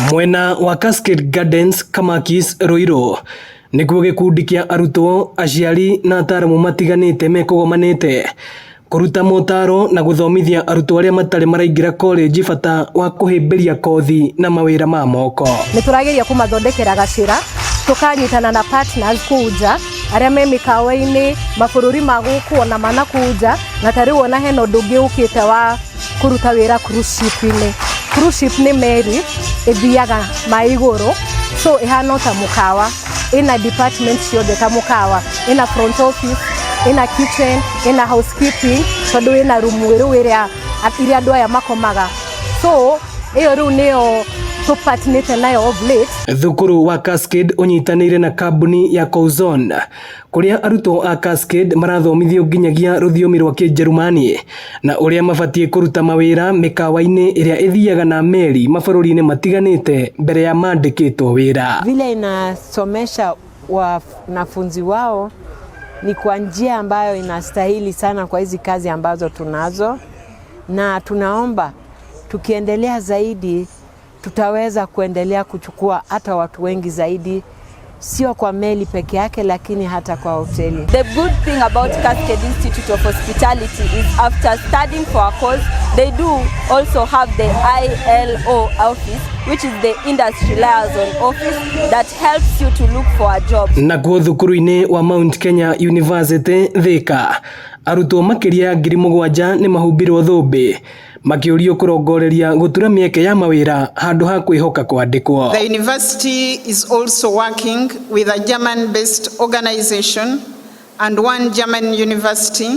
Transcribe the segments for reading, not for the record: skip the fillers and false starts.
Mwena wa Cascade Gardens, Kamakis, Ruiru nĩkuo gĩkundi kĩa arutwo, aciari na ataaramu matiganĩte mekũgomanĩte kũruta motaro na gũthomithia arutwo arĩa matarĩ maraingĩra college bata wa kũhĩmbĩria kothi na mawĩra ma moko. Nĩ tũrageria kũmathondekera gacĩra, tũkanyitana na partners kũu nja arĩa me mĩkawa-inĩ mabũrũri ma gũkũ ona ma nakũu nja. Na ta rĩu ona hena ũndũ ũngĩ ũkĩte wa kũruta wĩra cruise ship-inĩ. Cruise ship nĩ meri ĩthiaga maĩ igũrũ, so ĩhana o ta mũkawa, ĩna department ciothe ta mũkawa, ĩna front office, ĩna kitchen, ĩna housekeeping, tondũ ĩna rumu rĩu ĩrĩa iria andũ aya makomaga. So ĩyo rĩu nĩyo tũpatnĩte nayo of late. Thukuru wa Cascade ũnyitanĩire na kambuni ya Couzon kũrĩa arutwo a Cascade marathomithio nginyagia rũthiomi rwa Kĩnjerumani na ũrĩa mabatiĩ kũruta mawĩra mĩkawa-inĩ ĩrĩa ĩthiaga na meri mabũrũri-inĩ matiganĩte mbere ya mandĩkĩtwo wĩra. Vile inasomesha wanafunzi wao ni kwa njia ambayo inastahili sana kwa hizi kazi ambazo tunazo, na tunaomba tukiendelea zaidi tutaweza kuendelea kuchukua hata watu wengi zaidi, sio kwa meli peke yake, lakini hata kwa hoteli. The good thing about Cascade Institute of Hospitality is after studying for a course, they do also have the ILO office, which is the industry liaison office that helps you to look for a job. Nakuo thukuru-inĩ wa Mount Kenya University Thika, arutwo makĩria ya 7,000 nĩ mahumbirwo thũmbĩ makĩũrio kũrongoreria gũtura mĩeke ya mawĩra handũ ha kwĩhoka kwandĩkwo. The university is also working with a German-based organization and one German university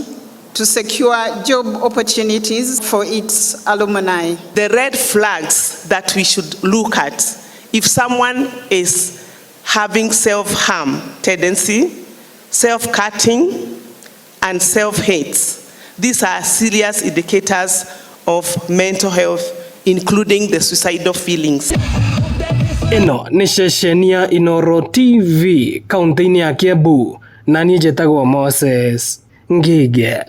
to secure job opportunities for its alumni. The red flags that we should look at: if someone is having self-harm tendency, self-cutting, and self-hate. These are serious indicators of mental health, including the suicidal feelings. Ĩno nĩ ceceni ya Inooro TV kaunti-inĩ ya Kiambu na niĩ njĩtagwo Moses Ngige.